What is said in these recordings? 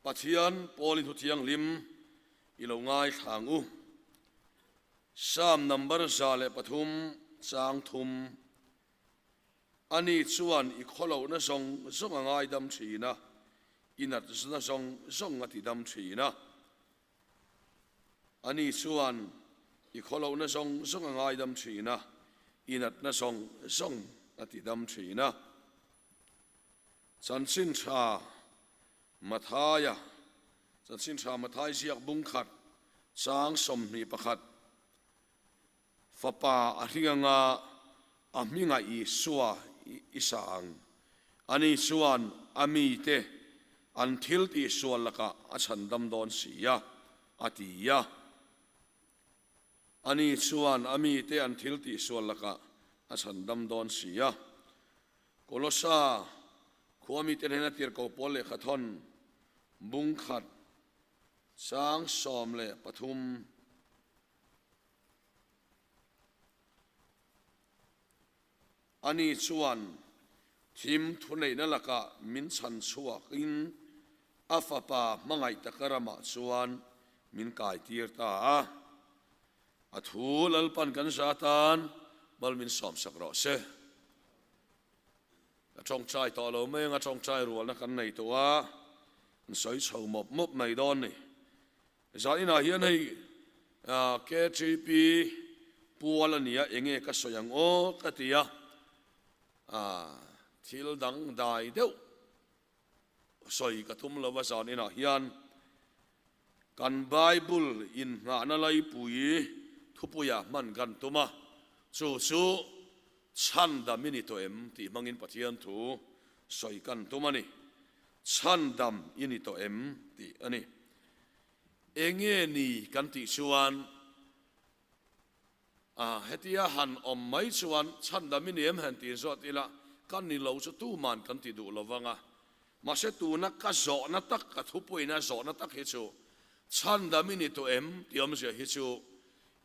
Pathian Paulin thu thianghlim i lo ngaithla ang u. Psalm number 103 chang thum. Ani chuan i khawlohna zawng zawng a ngaidam thin a, i natna zawng zawng a tidam thin a. Ani chuan i khawlohna zawng zawng a ngaidam thin a, i natna zawng zawng a tidam thin a. Chanchin Tha Mathaia, Chanchin Tha Mathai ziak bung khat, chang 21, Fapa a hring anga a hmingah Isua i sa ang. Ani chuan a mite an thil tihsual lakah a chhandam dawn si a, a ti a. Ani chuan a mite an thil tihsual lakah a chhandam dawn si a. Kolosa khua mite hnena tirhkoh pawl lehkhathawn bung khat chang 13. Ani chuan thim thuneihna lakah min chhan chhuakin a fapa hmangaih taka ramah chuan min kaitir ta a. A thu Lalpan kan za tan mal min sawmsak rawh se. Ka tawngtai tawh lo mai anga tawngtai rualna kan nei tawh a, an sawi chho mawp mawp mai dawn ni. Zaninah hian hei KTP pual a nia enge ka sawi ang aw ka ti a, thil dang dai deuh sawi ka tum lova zaninah hian kan Bible inngahna laipui thupuia hman kan tum a, chu chu chhandam i ni tawh em tih hmangin Pathian thu sawi kan tum a ni. Chhandam i ni tawh em tih a ni. Enge ni kan tih chuan A, hetia han awm mai chuan chhandam i ni em han ti zawt ila, ka ni lo chu tuman kan ti duh lo vang a. Mahse tuna ka zawhna tak, ka thupuina zawhna tak hi chu chhandam i ni tawh em tih awmzia hi chu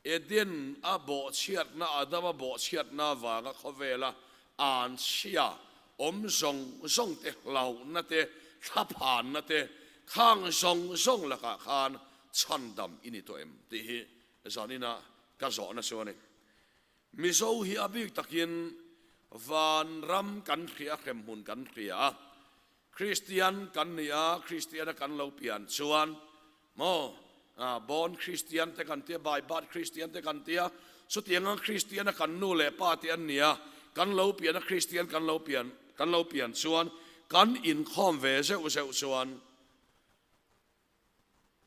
Eden a bawhchhiatna, Adama bawhchhiatna avanga khawvela an chhia awm zawng zawng te, hlauhna te, thlaphanna te, khang zawng zawng lakah khan chhandam i ni tawh em tih hi Zanina ka zawhna chu a ni. Mizo hi a bik takin vanram kan hria a, hremhmun kan hria a, Kristian kan ni a, Kristiana kan lo pian chuan maw born Kristian te kan tia, by birth Kristian te kan tia, chutiang ang Kristiana kan nu leh pa te an ni a, kan lo pian a Kristian kan lo pian kan lo pian chuan kan inkhawm ve zeuh zeuh chuan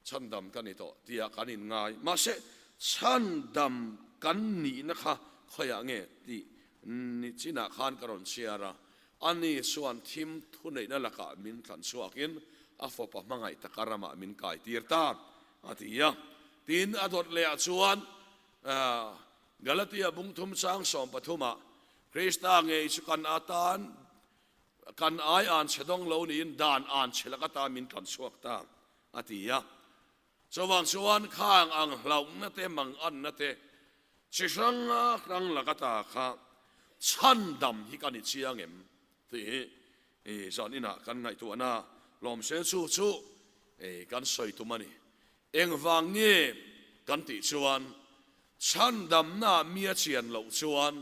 Chhandam ka ni tawh tia kan inngai. Mahse, chhandam kan nihna kha khawiah nge tih ni chinah khan ka rawn chhiar a. Ani chuan thim thuneihna lakah min tlan chhuakin a fapa hmangaih taka ramah min kaitir ta, a ti a. Tin, a dawt lehah chuan Galatia bungthum chang sawmpathumah Krista ngei chu kan atan Kan ai an chhe dawng lo niin dan an chhe lak ata min tlan chhuak ta, a ti a. Chuvang chuan khang ang hlauhna te, manganna te, chi hrang hrang lak ata kha chhandam hi ka ni chiang em tih hi zan inah kan ngaihtuahna lawmse chu chu kan sawi tum a ni. Engvang nge kan tih chuan chhandamna mi a chian loh chuan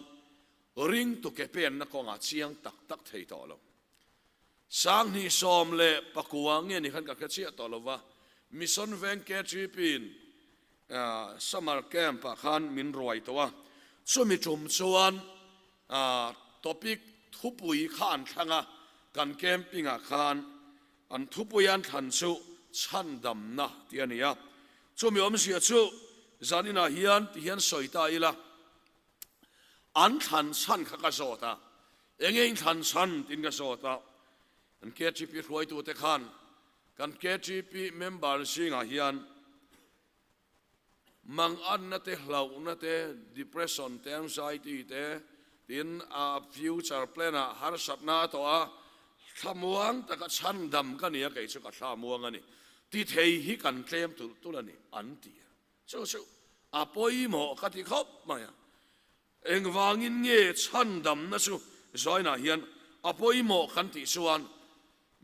Ringtu ke penna kawngah chiang tak tak thei tawh lo. 2019 nge ni khan ka hre chiah tawh lo va, Mission Veng KTP-in Summer Camp-ah khan min ruai tawh a, chumi tum chuan topic thupui kha an thlang a, kan camping-ah khan an thupui an thlan chu chhandamna tih a ni a, chumi awmzia chu zaninah hian tihian sawi ta ila. An thlan chhan kha ka zawt a, enge in thlan chhan tiin ka zawt a, kan KTP hruaitute khan kan KTP member zingah hian manganna te, hlauhna te, depression te, anxiety te tiin a future plan ah harsatna a tawh a, thlamuang taka chhandam ka ni a, kei chu ka thlamuang a ni, ti thei hi kan tlem tulh tulh a ni an ti a. Chu chu a pawimawh ka ti khawp mai a. Engvangin nge chhandamna chu zainah hian a pawimawh kan tih chuan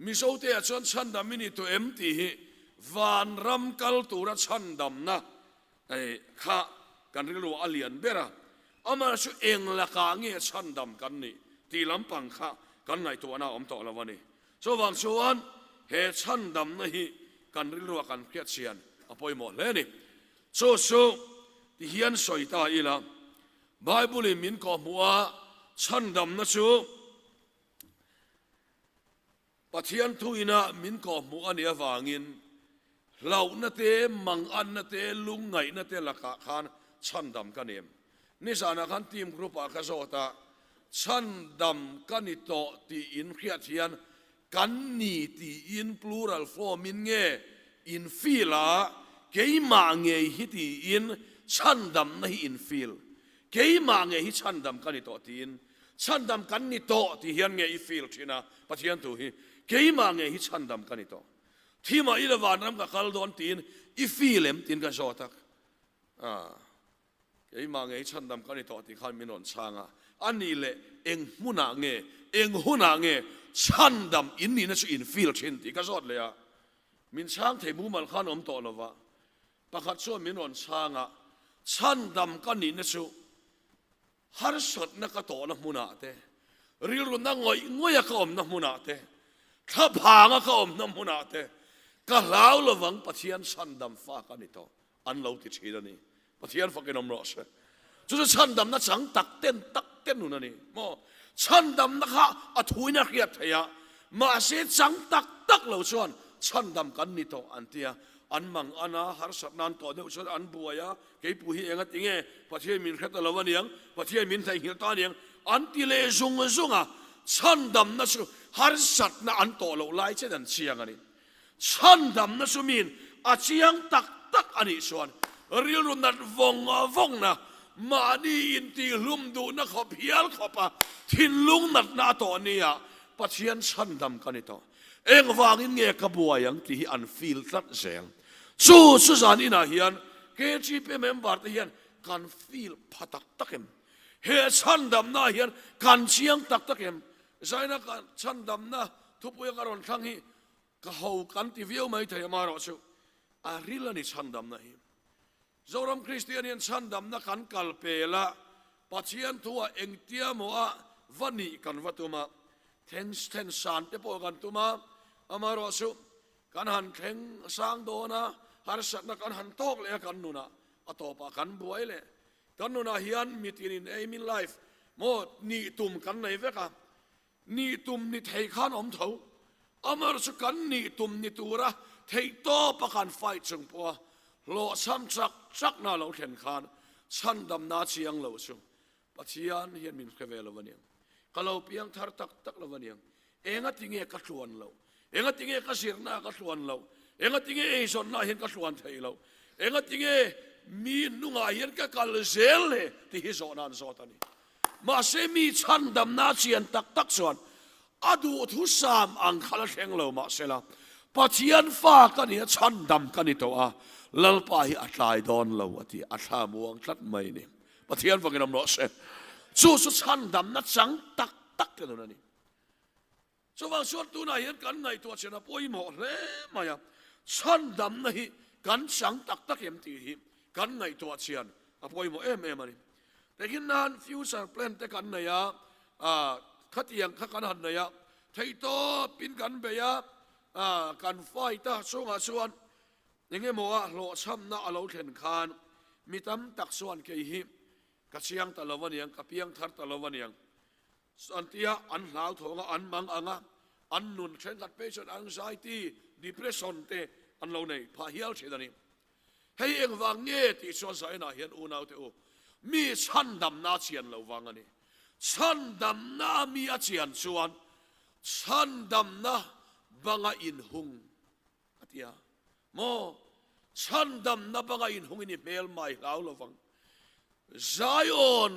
Mizote ah chuan chhandam i ni tawh em tih hi vanram kal tura chhandamna kha kan rilru a lian ber a, amah chu eng lakah nge chhandam kan nih tih lampang kha kan ngaihtuahna a awm tawh lo a ni. Chuvang chuan he chhandamna hi kan rilrua kan hriatchhian a pawimawh hle a ni. Chu chu ti hian sawi ta ila, Bible-in min kawhhmuh a, chhandamna chu Pathian thuina min kawhhmuh a nih avangin hlauhna te, manganna te, lungngaihna te lakah khan chhandam ka nem. Nizanah khan team group-ah ka zawt a, chhandam ka ni tawh tih in hriat hian kan ni tiin plural form-in nge in feel a, keimah ngei hi tiin chhandamna hi in feel. Keimah ngei hi chhandam ka ni tawh tiin Chhandam kan ni tawh tih hian nge i feel thin a, Pathian thu hi keimah nge hi chhandam ka ni tawh. Thimah i la vanram ka kal dawn tiin i feel em tiin ka zawt a, ah keimah nge hi chhandam ka ni tawh tih khan min rawn chhang a, a nih leh eng hmunah nge, eng hunah nge chhandam in nihna chu in feel thin tih ka zawt leh a, min chhang thei mumal khan awm tawh lova, pakhat chuan min rawn chhang a, chhandam ka nihna chu Harsatna ka tawhna hmunah te, rilruna ngawih ngawiha ka awmna hmunah te, thlaphanga ka awmna hmunah te, ka hlau lovang Pathian chhandam fa ka ni tawh an lo ti thin a ni. Pathian fakin awm rawh se. Chu chu chhandamna chang tak ten tak te nun a ni maw? Chhandamna kha a thuin a hriat theih a, mahse chang tak tak lo chuan chhandam kan ni tawh an ti a, an mang an a, harsatna an tawh deuh chuan an buai a, Keipû hi enga ti nge Pathian min hre ta lo aniang, Pathian min theihnghilh ta aniang an ti leh zung zung a, chhandamna chu harsatna an tawh loh lai chen an chiang a ni. Chhandamna chu miin a chiang tak tak a nih chuan rilru nat vawng vawngna, mahni intihhlum duhna khawp hial khawpa thinlung natna a tawh nia Pathian chhandam ka ni tawh. Engvangin nge ka buai ang tih hi an feel tlat zel. Chu chu zan inah hian KGP member te hian kan feel pha tak tak em? He chhandamna ah hian kan chiang tak tak em? Zaina kan chhandamna thupui anga rawn thlang hi ka ho kan ti viau mai thei amaherawhchu a ril a ni chhandamna hi. Zoram Kristian hian chhandamna kan kal pel a, Pathian thuah engtia maw a va nih kan va tum a, then then san te pawh kan tum a, amaherawhchu kan han thleng sang dawn a, harsatna kan han tawk leh a kan nunah a tawpah kan buai leh. Kan nunah hian mitinin aim in life maw nih tum kan nei vek a, Nih tum ni thei khan awm tho. Amar chu kan nih tum ni tura theihtawp a kan fight chung pawha hlawhchham chak chakna lo thlen khan chhandamna chiang lo chu Pathian hian min hre ve lo aniang. Ka lo piang thar tak tak lo aniang. Enga tinge ka tluan lo? Enga tinge ka zirna ka tluan lo? Enga tinge eizawnna hian ka tluan thei lo? Enga tinge mi hnungah hian ka kal zel le tih hi zawhna an zawt a ni. Mahse mi chhandamna a chian tak tak chuan a duhthusam ang kha la thleng lo mahsela Pathian fa ka ni a, chhandam ka ni tawh a, Lalpa hi a tlai dawn lo a ti a, thla muang tlat mai a ni. Pathian vangin awm rawh se. Chu chu chhandamna chang tak tak te nun a ni. Chuvang chuan tunah hian kan ngaihtuah chen a pawimawh hle mai a, chhandamna hi kan chang tak tak em tih hi kan ngaihtuah chian a pawimawh em em a ni. Tehkhin nan future plan te kan nei a, khatiang kha kan han nei a, theihtawpin kan bei a, kan fight a, chungah chuan engemaw a hlawhchhamna a lo thlen khan mi tam tak chuan kei hi ka chiang ta lo aniang, ka piangthar ta lo aniang. An tia an hlauthawng a, an mang ang a, an nun thenkhat phei chuan anxiety, depression te an lo nei phah hial thin a ni. Hei engvang nge tih chuan Zainah hian unaute u, mi chhandamna a chian lo vang a ni. Chhandamna a mi a chian chuan chhandamna banga inhung a ti a, Maw, chhandamna banga inhungin i hmel mai hlau lo vang. Zion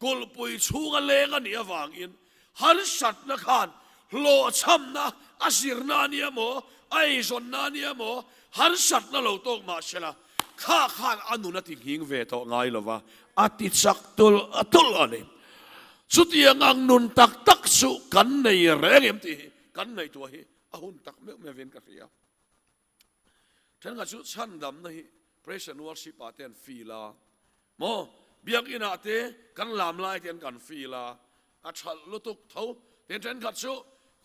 kulhpui chhunga leng a nih avangin harsatna khan hlawhchhamna a zirna a nia maw, a eizawnna a nia maw, harsatna lo tawk mah sela, kha khan a nun a ti nghing ve tawh ngai lo va, a ti chak tulh tulh a ni. Chutiang ang nun tak tak chu kan nei reng em tih hi kan ngaihtuah hi. a hun tak meuh meuhin ka hria. Thenkhat chu chhandamna hi praise and worship ah te an feel a, maw biakinn ah te kan lam lai te an kan feel a, a thalh lutuk tho. Tin thenkhat chu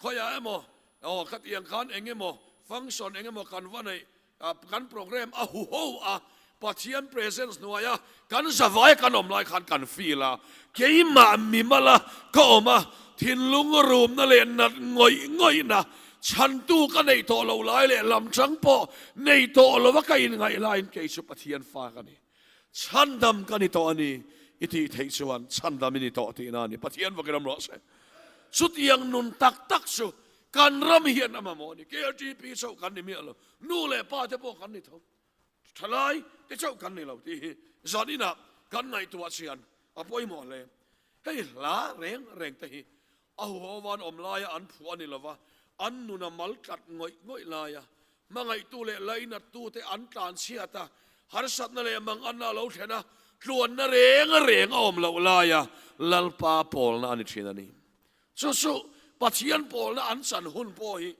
khawiah emaw aw khatiang khan eng emaw function eng emaw kan va neih kan program a hu ho a, Pathian presence hnuaia kan zavai kan awm lai khan kan feel a, keimah mimala ka awm a, thinlung rumna leh nat ngawih ngawihna chhantu ka neih tawh lo lai leh lam chang pawh nei tawh lova ka inngaih laiin kei chu Pathian fa ka ni, chhandam ka ni tawh a ni i tih theih chuan chhandam i ni tawh tihna a ni. Pathian vakin awm rawh se. Chutiang nun tak tak chu kan ram hian a mamawh a ni. KLTP chauh kan ni miah lo, nu leh pa te pawh kan ni tho. Thalai te chauh kan ni lo tih hi zan inah kan ngaihtuah chian a pawimawh hle. Hei hla reng reng te hi a huhovan awm laia an phuah a ni lova, an nuna mal tlat ngawih ngawih laia hmangaihtu leh lainattu te an tlan chhiat a, harsatna leh manganna a lo thlen a, tluanna reng reng a awm loh laia Lalpa pawlna a ni thin a ni. Chu chu Pathian pawlna an chan hun pawh hi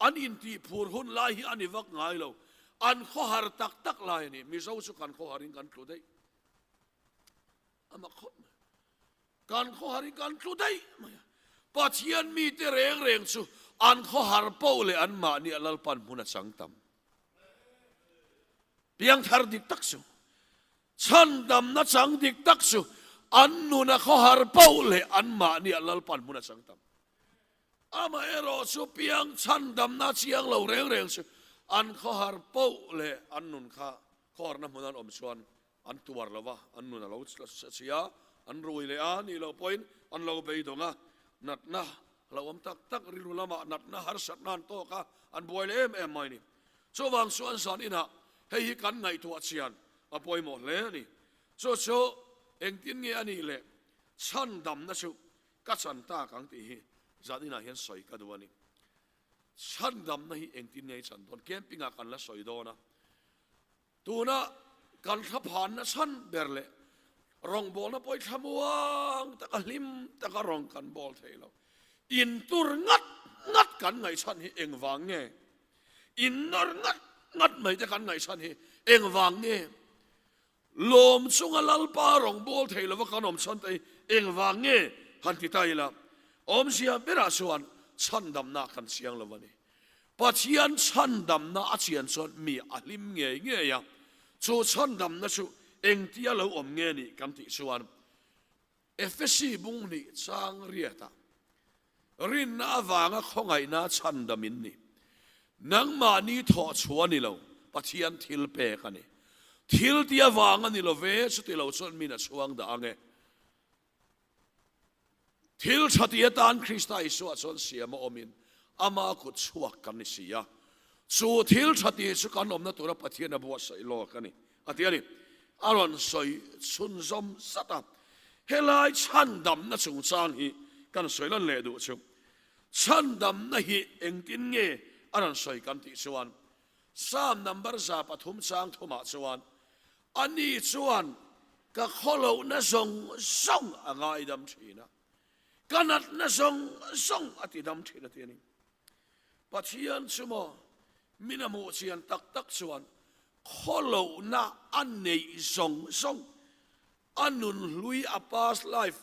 An intihphur hun lai hi a ni vak ngai lo. An khawhar tak tak lai a ni. Mizo chu kan khawharin kan tlu daih. A mak khawp mai. Kan khawharin kan tlu daih mai a. Pathian mite reng reng chu an khawhar poh leh anmahni a Lalpan hmun a chang tam. Piangthar dik tak chu, chhandamna chang dik tak chu an nun a khawhar poh leh anmahni a Lalpan hmun a chang tam. Amaherawh chu piang chhandamna chiang lo reng reng chu an khawhar poh leh an nun kha khawharna hmun an awm chuan an tuar lo va, an nun a lo chhia, an rui leh a nih loh pawhin an lo beidawng a, natna lo awm tak tak rilru lamah natna harsatna an tawk a, an buai leh em em mai a ni. Chuvang chuan zan inah hei hi kan ngaihtuah chian a pawimawh hle a ni. Chu chu engtin nge a nih leh chhandamna chu Ka chan tak ang tih hi zan inah hian sawi ka duh a ni. Chhandamna hi engtin nge i chan dawn? Camping ah kan la sawi dawn a. Tuna kan thlaphanna chhan ber leh rawngbawlna pawh i thlamuang taka hlim taka rawng kan bawl thei lo. Intur ngat ngat kan ngaihchhan hi engvang nge? Innawr ngat ngat mai te kan ngaihchhan hi engvang nge? Lawm chunga Lalpa rawng bawl thei lova kan awm chhan te hi engvang nge han ti ta ila, awmzia berah chuan chhandamna kan chiang lo a ni. Pathian chhandamna a chian chuan mi a hlim ngei ngei a, chu chhandamna chu engtia lo awm nge nih kan tih chuan Efesi bung hnih chang riatah rinna avanga khawngaihna chhandam in ni. Nangmahni thawh chhuah a ni lo, Pathian thil pek a ni. Thil ti avang a ni lo ve, chuti lo chuan min a chhuang dah ang e. Thil tha ti atan Krista Isua chuan siam a awmin ama kut chhuak kan ni si a. Chu thil tha ti chu kan awmna tura Pathian a buatsaih lawk a ni. A ti a ni. A rawn sawi chhunzawm zat a. Helai chhandamna chungchang hi kan sawi lan leh duh chu. Chhandamna hi engtin nge a rawn sawi kan tih chuan Psalm number 3 chang thumah chuan Ani chuan ka khawlohna zawng zawng a ngaidam thin a, ka natna zawng zawng a tidam thin a ti a ni. Pathian chu maw min a hmuh chian tak tak chuan khawlohna a neih zawng zawng, a nun hlui, a past life,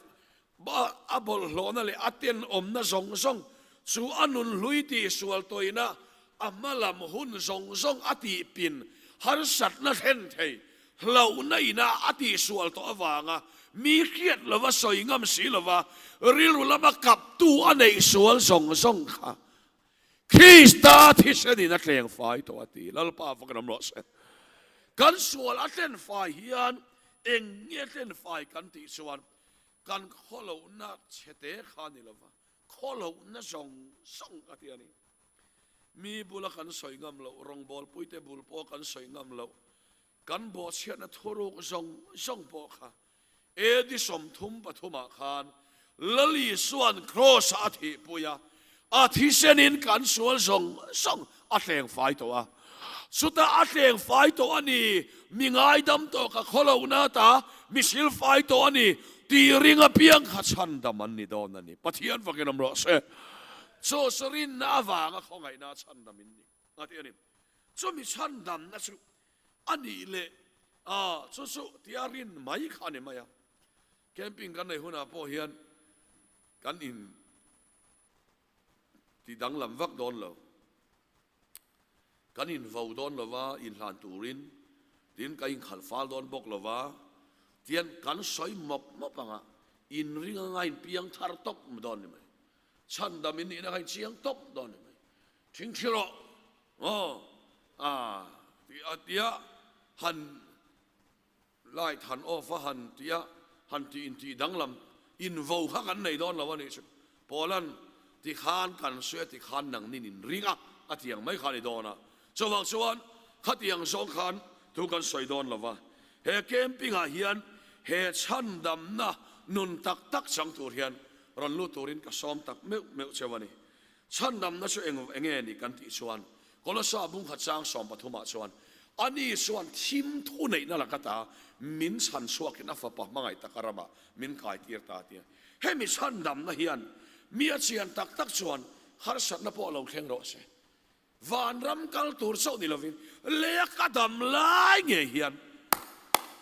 a bawlhhlawhna leh a tenawmna zawng zawng chu a nun hlui tihsual tawina a hmalam hun zawng zawng a tihpin harsatna thlen thei hlauhna ina a tihsual tawh avanga mi hriat lova sawi ngam si lova rilru lama kaptu a neih sual zawng zawng kha Krista thisenin a tleng fai tawh a ti. Lalpa fak ram rawh se. Kan sual a tlen fai hian eng nge tlen fai kan tih chuan kan khawlohna chhete kha ni lova khawlohna zawng zawng a ti a ni. Mi bula kan sawi ngam loh, rawngbawlpuite bul pawh kan sawi ngam loh, Kan bawhchhiatna thuruk zawng zawng pawh kha AD 33 ah khan Lal Isua'n Kraws-ah a thihpui a, a thisenin kan sual zawng zawng a hleng fai tawh a. Chutah a hleng fai tawh a ni, mi ngaidam tawh ka khawlohna ta, mi sil fai tawh a ni tih ring apiang kha chhandam an ni dawn a ni. Pathian fakin awm rawh se. Chu chu rinna avanga khawngaihna a chhandam in ni a ti a ni. Chumi chhandamna chu a nih leh a chu chu tia rin mai kha a ni mai a. Camping kan nei hunah pawh hian kan in ti danglam vak dawn lo. Kan in vo dawn lo va, inhlan turin, tin ka inkhalh fal dawn bawk lo va, tian kan sawi mawp mawp ang a, inring anga inpiang thar tawp dawn ni mai. Chhandam in nihna kha inchiang tawp dawn ni mai. Thingthi rawh aw a ti a tia han Light han off a han tih a, han tih intih danglam invo kha kan nei dawn lo a nih chu. Paula'n tikhan kan sawi a tikhan nangnin in ring a, a ti ang mai kha a ni dawn a. Chuvang chuan khatiang zawng khan thu kan sawi dawn lo va. He camping ah hian he chhandamna nun tak tak chang tur hian rawn lut turin ka sawm tak meuh meuh cheu a ni. Chhandamna chu eng enge ni kan tih chuan Kolosa bungkhat chang 13 ah chuan ani chuan thim thu neihna laka ta min chhan chhuakin a fapa hmangaih taka ramah min kai tir ta tia. Hemi chhandamna hian mi a chian tak tak chuan harsatna pawh lo thleng rawh se. Vanram kal tur chauh ni lovin lei ka dam lai ngei hian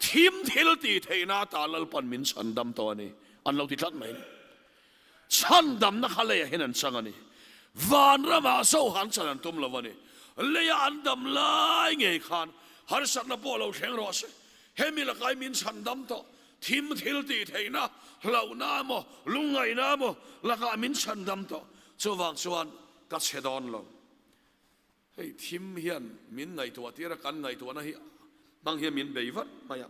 thim thil tih theihna ata Lalpan min chhandam tawh a ni an lo ti tlat mai a ni. Chhandamna kha leiah hian an chang a ni. Vanramah zoha an chan an tum lo a ni. Leia an dam lai ngei khan harsatna pawh lo thleng rawh se. Hemi lakai min chhandam tawh, thim thil tih theihna, hlauhna emaw, lungngaihna emaw lakah min chhandam tawh. Chuvang chuan ka chhe dawn lo. Hei thim hian min ngaihtuah tir a, kan ngaihtuahna hi hmang hian min bei vat mai a.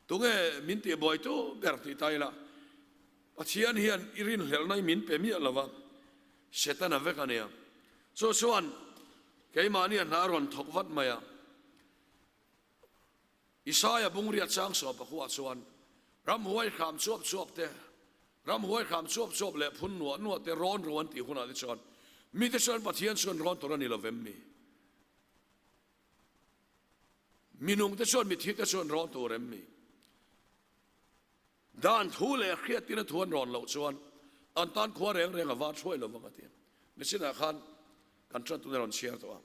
Tunge min tihbuaitu ber tih ta ila, Pathian hian i rinhlelhna hi min pe miah lo va, Setana vek a nia. Chu chuan keimahni a hna a rawn thawk vat mai a. Isaia bungriat chang sawp a khuah chuan ramhuai hram chuap chuap te, ramhuai hram chuap chuap leh phun nuah nuah te rawn ru an tih hunah te chuan mite chuan Pathian chuan rawn tur a ni lo vem mi? Minung te chuan mithi te chuan rawn tur em mi? Dan thu leh hriattirna thu an rawn loh chuan an tan khua reng reng a var thuai lo vang a ti. Nichinah khan kan tantuna rawn chhiar tawh a.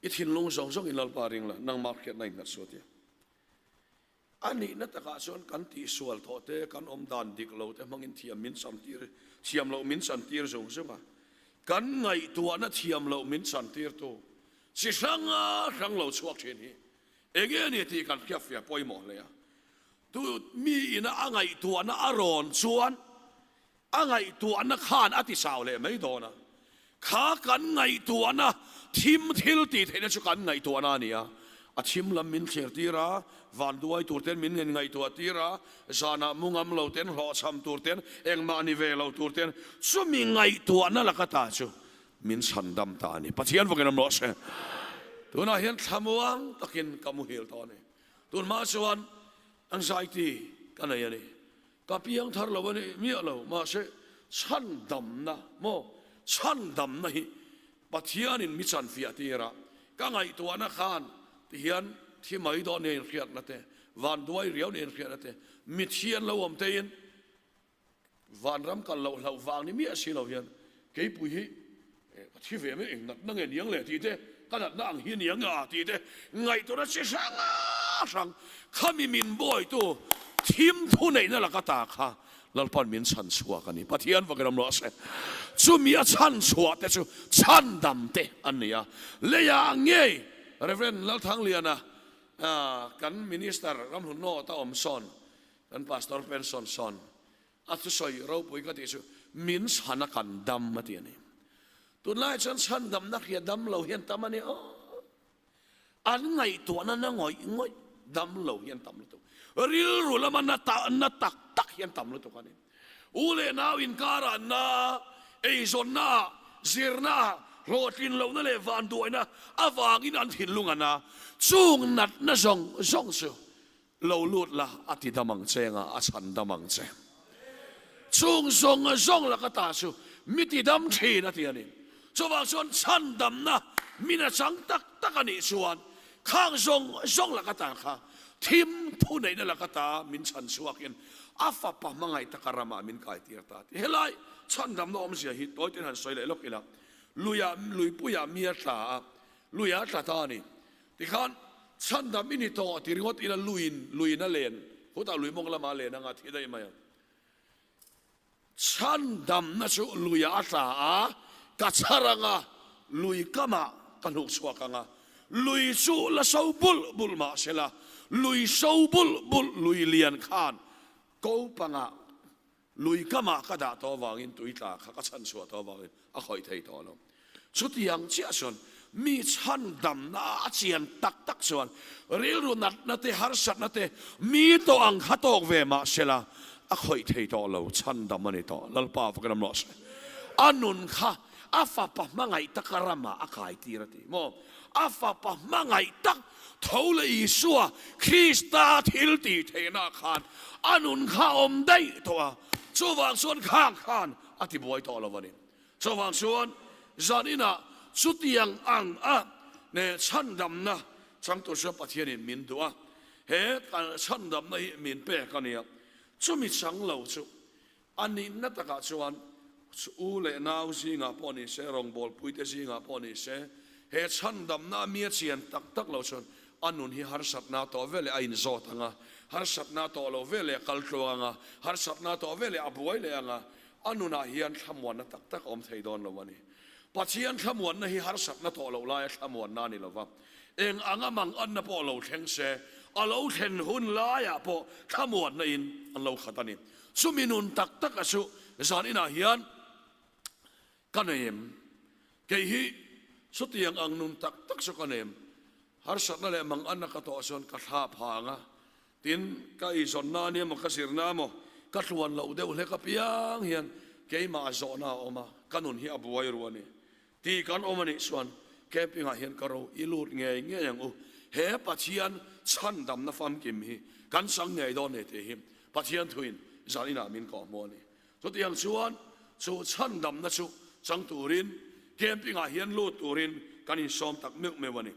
I thinlung zawng zawngin Lalpa ring la, nangmah hriatna in nghat suat i. A nihna takah chuan kan tihsual tawh te, kan awm dan dik lo te hmangin thiam min chantir, thiam loh min chantir zung zung a. Kan ngaihtuahna thiam loh min chantirtu chi hranga hrang lo chhuak thin hi enge a ni tih kan hriatfiah pawimawh hle a. Tu mi ina a ngaihtuahna a rawn chuan A ngaihtuahna khan a ti chau leh mai dawn a, kha kan ngaihtuahna thim thil tih theihna chu kan ngaihtuahna a ni a, a thim lam min thlir tir a, vanduai tur ten min ngaihtuah tir a, zanah mu ngam lo ten, hlawhchham tur ten, engmah ni ve lo tur ten, chumi ngaihtuahna laka ta chu min chhandam ta a ni. Pathian vawkin awm rawh se. Tunah hian thlamuang takin ka muhil tawh a ni. Tunhma chuan anxiety ka nei a ni. Ka piang thar lo a ni miah lo, mahse chhandamna maw, chhandamna hi Pathianin mi chanfiah tir a, ka ngaihtuahna khan tihian thi mai dawn nia inhriatna te, vanduai riau nia inhriatna te, mithian lo awm teiin vanram kal loh hlauh vang ni miah si lo hian keipui hi Ka thi ve mai eng natna nge niang le tih te, ka natna ang hi niang a tih te ngaihtuahna chi hrang hrang khami min bawitu thim thu neihna laka ta kha Lalpan min chhan chhuak a ni. Pathian vakin awm rawh se. Chumi a chhan chhuah te chu chhandam te an ni a. Leiah ngei Rev. Lalthangliana kan Minister Ramhlun Nawt a awm sawn, kan Pastor pension sawn A thusawi ropui ka tih chu min chhan a kan dam a ti a ni. Tunlai chuan chhandamna hria dam lo hian tam a ni aw. An ngaihtuahna na ngawih ngawih dam lo hian tam lutuk. Rilru lama na ta na tak tak hian tam lutuk a ni. U leh nau inkarah na, eizawnna ah, zirna ah, hlawhtlin lohna leh vanduaina avangin an thinlung a na. Chung natna zawng zawng chu Lo lut la, a ti dam ang che nga, a chhan dam ang che. Chung zawng zawng laka ta chu mi ti dam thin a ti a ni. Chuvang chuan chhan damna min a chang tak tak a nih chuan khang zawng zawng laka ta kha thim thu neihna laka ta min chhan chhuakin a fapa hmangaih taka ramah min kai tir ta a ti. Helai. Chhandamna awmzia hi tawi ten han sawi leh lawk ila. Luiah, luipuiah mi a tla a, luiah a tla ta a ni. Tikhan, chhandam i ni tawh ti ringawt ila luiin, luiin a len, khutah lui mawng lamah a len anga thi daih mai ang. Chhandamna chu luiah a tla a, ka chhar anga, lui kamah ka hnuk chhuak anga, lui chu la so bulh bulh mah sela, lui so bulh bulh lui lian khan ko pangah Lui kamah ka dah tawh avangin tui tla kha ka chhan chhuah tawh avangin a khawih thei tawh lo. Chutiang chiah chuan mi chhan damna a chian tak tak chuan rilru natna te, harsatna te mi tawh ang kha tawk ve mah sela a khawih thei tawh lo, chhan dam a ni tawh. Lalpa fakin ram rawh se. A nun kha a fapa hmangaih taka ramah a kai tir a ti maw? A fapa hmangaih tak Tho leh Isua Krista thil tih theihna khan a nun kha a awm daih tawh a, chuvang chuan khang khan a ti buai tawh lo a ni. Chuvang chuan zan inah chutiang ang a ne chhandamna changtu chuan Pathianin min duh a, he chhandamna hi min pek a nia. Chumi chang lo chu A nihna takah chuan u leh nau zingah pawh ni se, rawngbawlpuite zingah pawh ni se, he chhandamna a mi a chian tak tak lo chuan a nun hi harsatna tawh veleh a inzawt ang a, harsatna tawh lo veleh a kal tluang ang a, harsatna tawh veleh a buai leh ang a, a nunah hian thlamuanna tak tak a awm thei dawn lo a ni. Pathian thlamuanna hi harsatna tawh loh laia thlamuanna a ni lo va, eng anga manganna pawh lo thleng se, a lo thlen hun laiah pawh thlamuanna in an lo khat a ni. Chumi nun tak tak a chu zan inah hian ka nei em? Kei hi chutiang ang nun tak tak chu ka nei em? Harsatna leh manganna ka tawh chuan ka thla phang a, tin ka eizawnna ania maw ka zirna maw ka tluan loh deuh hlek apiang hian keimah a zawhna a awm a, ka nun hi a buai ru a ni. Tih kan awm a nih chuan camping ah hian ka ro i lut ngei ngei ang u. He Pathian chhandamna famkim hi kan chang ngei dawn nei tih hi Pathian thuin zan inah min kawhhmuh a ni. Chutiang chuan chu chhandamna chu chang turin camping ah hian lut turin kan insawm tak meuh meuh a ni.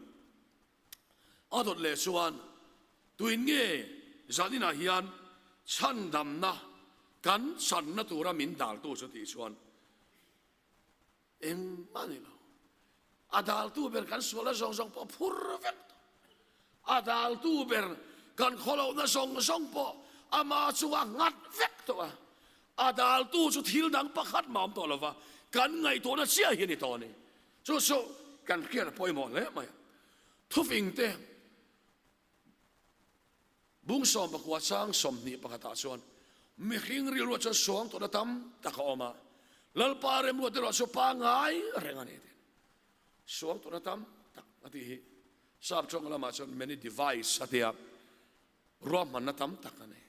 A dawt leh chuan tuin nge zan inah hian chhandamna kan channa tura min daltu chu tih chuan Engmah ni lo. A daltu ber kan sualna zawng zawng pawh phur vek tawh. A daltu ber kan khawlohna zawng zawng pawh ama chunga nghat vek tawh a. A daltu chu thil dang pakhat mah awm tawh lo va, kan ngaihtuahna chiah hi a ni tawh a ni. Chu chu kan hriat a pawimawh hle mai a. Thufing te. Bung 19 chang 20 pakhatah chuan mihring rilruah chuan suang tawhna tam tak a awm a, Lalpa remruat erawh chu pangngai reng a ni tiin suang tawhna tam tak a tih hi Sap tawng lamah chuan many device a tia ruahmanna tam tak a nei.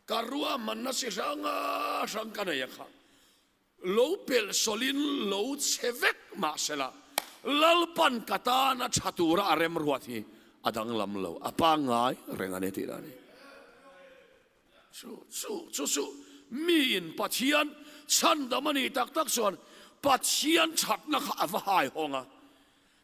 Ka ruahmanna chi hranga hrang ka nei a kha. Lo pelh sawlin lo chhe vek mah sela, Lalpan ka tana tha tura a remruat hi a danglam lo, a pangngai reng a ni tih a ni. Chu chu chu chu miin Pathian chhandam a nih tak tak chuan Pathian thatna kha a va haihawng a,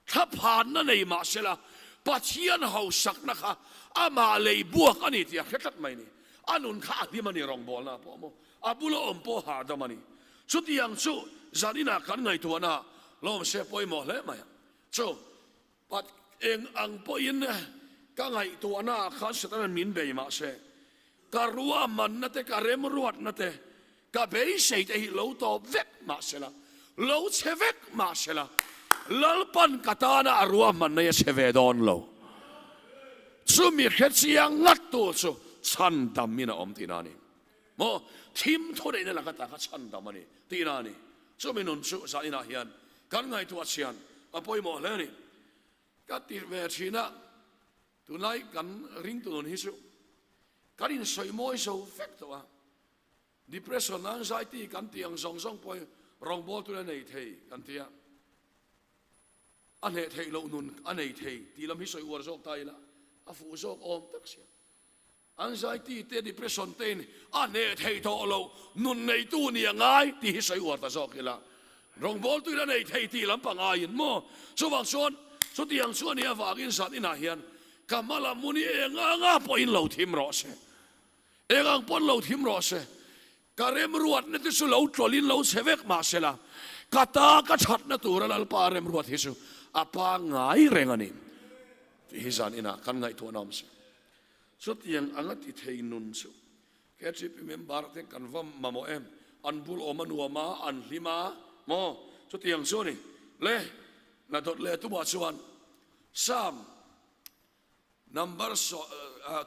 Thlaphanna nei mah sela, Pathian hausakna kha amah lei buak a ni tih a hre tlat mai ni. A nun kha a hlim a ni, rawngbawlna pawh maw, a bula awm pawh hahdam a ni. Chutiang chu zan inah kan ngaihtuahna lawmse pawimawh hle mai a. Chu Pat eng ang pawhin ka ngaihtuahna ah khan Satan-a'n min bei mah se, ka ruahmanna te, ka remruatna te, Ka beisei te hi lo tawp vek mah sela, lo chhe vek mah sela, Lalpan ka tana a ruahmanna hi a chhe ve dawn lo. Chumi hre chiang ngat tu chu chhandam in a awm tihna a ni. Maw? Thim thuneihna laka ta kha chhandam a ni tihna a ni. Chumi nun chu zaninah hian kan ngaihtuah chhian a pawimawh hle a ni. Ka tirh ve thin a, tunlai kan ringtu nun hi chu kan insawi mawi zo vek tawh a. Depression, anxiety kan tih ang zawng zawng pawh hi rawngbawltu a nei thei kan ti a, a hneh theih loh nun a nei thei tih lam hi sawi uar zawk ta ila a fuh zawk awm tak sia. Anxiety te depression te in a hneh theih tawh loh nun neitu ni a ngai tih hi sawi uar ta zawk ila rawngbawltu in a nei thei tih lam pangaiin maw chuvang chuan chutiang chu a nih avangin zan inah hian ka hma lam hmun hi eng anga pawhin lo thim rawh se. Eng ang pawn lo thim rawh se. Ka remruatna te chu lo tlawlhin lo chhe vek mah sela, ka ta ka thatna tura Lalpa remruat hi chu a pangngai reng a ni tih hi zan inah kan ngaihtuahna awm si. Chutiang anga ti thei nun chu KTP member te kan va mamawh em? An bul awm a nuam a, an hlim a maw? Chutiang chu a ni. Le, la dawt leh tumah chuan Psalm Number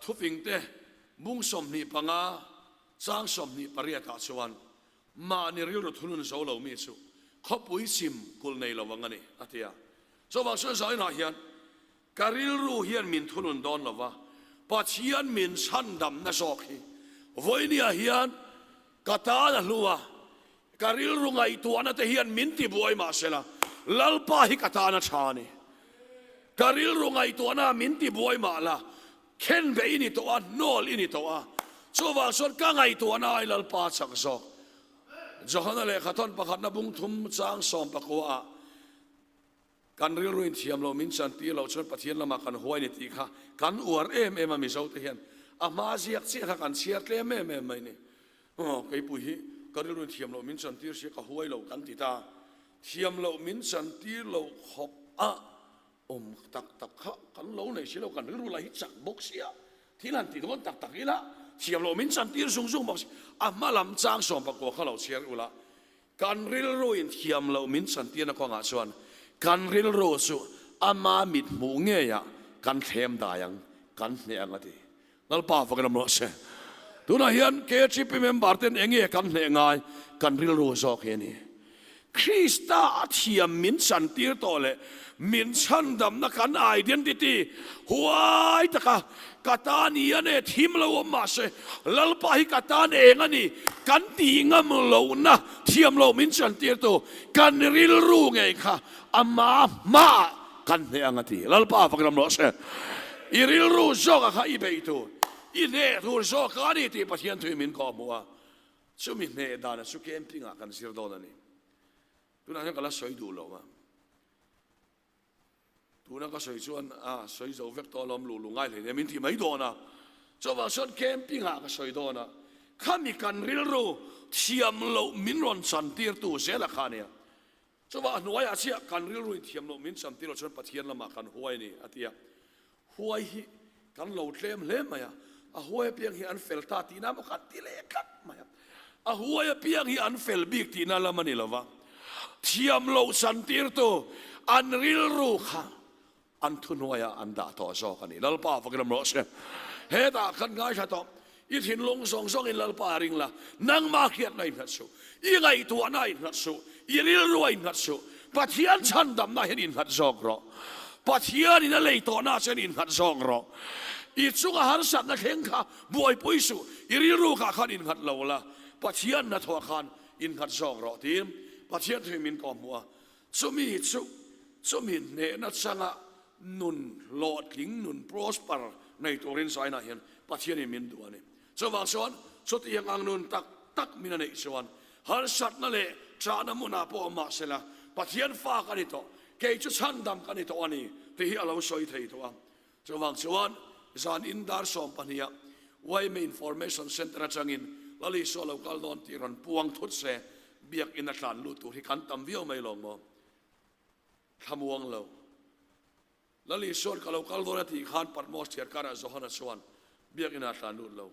thufing te bung 25 chang 28 ah chuan mahni rilru thunun zo lo mi chu khawpui chim kulh nei lo ang a ni a ti a. Chuvang chuan zainah hian ka rilru hian min thunun dawn lo va, Pathian min chhandamna zawk hi vawinia hian ka tan a hlu a, ka rilru ngaihtuahna te hian min tibuai mah sela Lalpa hi ka tan a tha a ni. Ka rilru ngaihtuahna min tibuai mah la, khenbeh i ni tawh a, hnawl i ni tawh a, chuvang chuan ka ngaihtuahna ai Lalpa chak zawk. Johana lehkhathawn pakhatna bung thum chang sawm pakua ah kan rilru inthiam loh min chantir loh chuan Pathian lamah kan huai ni tih kha kan uar em em a Mizo te hian a hma ziak chiah kha kan chhiar tlem em em mai ni. Aw keipui hi ka rilru inthiam loh min chantir sia ka huai lo kan ti ta. Thiam loh min chantir loh khawp a awm tak tak kha kan lo nei si lo, kan rilru lah hi chak bawk sia, thil han ti dawn tak tak ila thiam loh min chantir zung zung bawk si. A hma lam chang sawm pakua kha lo chhiar ula, kan rilru in thiam loh min chantirna kawngah chuan kan rilru chu ama mit hmuh ngeiah kan thlem dai ang, kan hneh ang a ti. Lalpa fakin awm rawh se. Tunah hian KHP member ten eng nge kan hneh ngai kan rilru zawk hi a ni. Krista a thiam min chantir tawh leh min chhandamna kan identity huai taka ka ta ni a ne thim lo awm mah se Lalpa hi ka tan eng a ni kan tih ngam lohna thiam lo min chantir tu kan rilru ngei kha ama hmaah Kan hneh ang a ti. Lalpa fakin awm rawh se. I rilru zawkah kha i beih tur, i hneh tur zawk a ni tih Pathian thu in min kawh hmuh a. Chumi hneh dana chu camping-ah kan zir dawn a ni. Tunah hian ka la sawi duh lo a. Tuna ka sawi chuan a sawi zo vek tawh alawm luh luh ngai hleinem min ti mai dawn a. Chuvang chuan camping-ah ka sawi dawn a. Khami kan rilru thiam loh min rawn chantirtu zela kha a nia. Chuvah hnuaiah chiah kan rilru inthiam loh min cham tirah chuan Pathian lamah kan huai a ni, a ti a. Huai hi kan lo tlem hle mai a, a huai apiang hi an fel ta tihna maw kan ti leh tlat mai a. A huai apiang hi an fel bik tihna lam a ni lo va, thiam loh chan tirtu an rilru kha An thuhnuaiah an dah tawh zawk a ni. Lalpa fakin awm rawh se. Hetah khan ngaithla tawh, i thinlung zawng zawngin Lalpa a ring la, nangmah hriatna innghat suh, i ngaihtuahna innghat suh, i rilrua innghat suh, Pathian chhandamna hian innghat zawk rawh. Pathianin a lei tawhna chuan innghat zawk rawh. I chunga harsatna thleng kha buaipui suh, i rilru kha khan innghat lo la, Pathian hnathawh khan innghat zawk rawh tiin Pathian thuin min kawhhmuh a. Chumi chu chumi hnehna changa nun hlawhtling, nun prosper nei turin zainah hian Pathianin min duh a ni. Chuvang chuan chutiang ang nun tak tak min a neih chuan harsatna leh ṭahna hmunah pawh awm mah sela Pathian fa ka ni tawh, kei chu chhandam ka ni tawh a ni tih hi a lo sawi thei tawh a. Chuvang chuan zan in dar sawmpahniha yma Information Centre atangin Lal Isua lo kal dawn tih rawn puang thut se biakinn a tlan lut tur hi kan tam viau mai lawng maw? Thlamuang lo. Lal Isua'n ka lo kal dawn a tih khan Patmos thiarkarah Johana chuan biakinn ah tlan lut lo.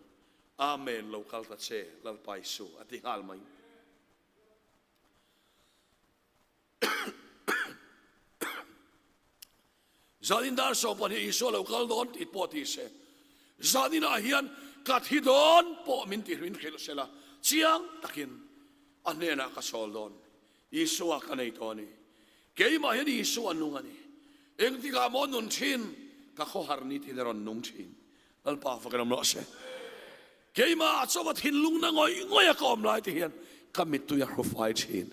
Amen lo kal ta che Lalpa Isu a ti nghal mai. Zanin dar sawpan hi Isua lo kal dawn tih pawh ti se, zaninah hian ka thi dawn pawh min ti min hrilh se la, chiang takin a hnenah ka sawl dawn. Isua ka nei tawh a ni. Keimah hian Isua nung a ni. Engtikah maw nun thin ka khawhar ni tiin a rawn nung thin. Lalpa fakin awm rawh se. Keimah chawa thinlung na ngawih ngawih a ka awm lai te hian ka mittui a hru fai thin.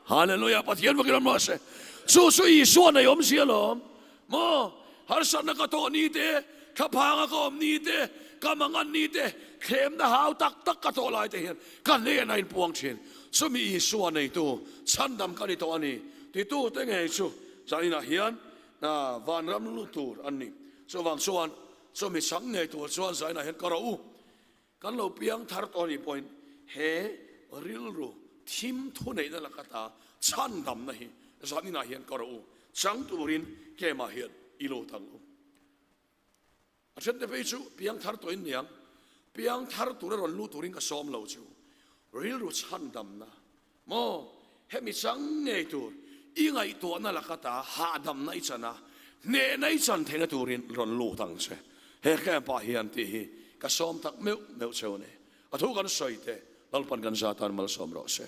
Hallelujah Pathian fakin awm rawh se. Chu chu Isua nei awm zia lawm. Maw harsatna ka tawh ni te, thlaphanga ka awm ni te, ka mangan ni te, thlemna hau tak tak ka tawh lai te hian ka hnenah in puang thin. Chumi Isua neitu chhandam ka ni tawh a ni titu te ngei chu zaninah hian vanram lut tur an ni. Chuvang chuan Chumi chhang ngei tur chuan zainah hian ka ro u. Kan lo piang thar tawh anih pawhin he rilru thim thuneihna laka ta chhandamna hi zaninah hian ka rawh u, chang turin keimah hian i lut ang u. A thente phei chu piangthar tawh in niang, piangthar tura rawn lut turin ka sawm lo chu. Rilru chhandamna maw hemi chang ngei tur i ngaihtuahna laka ta hahdamna i chan a, hnehna i chan theihna turin rawn lut ang che. He camp ah hian tih hi ka sawm tak meuh meuh cheu a ni. A thu kan sawi te Lalpan kan za tan malsawm rawh se.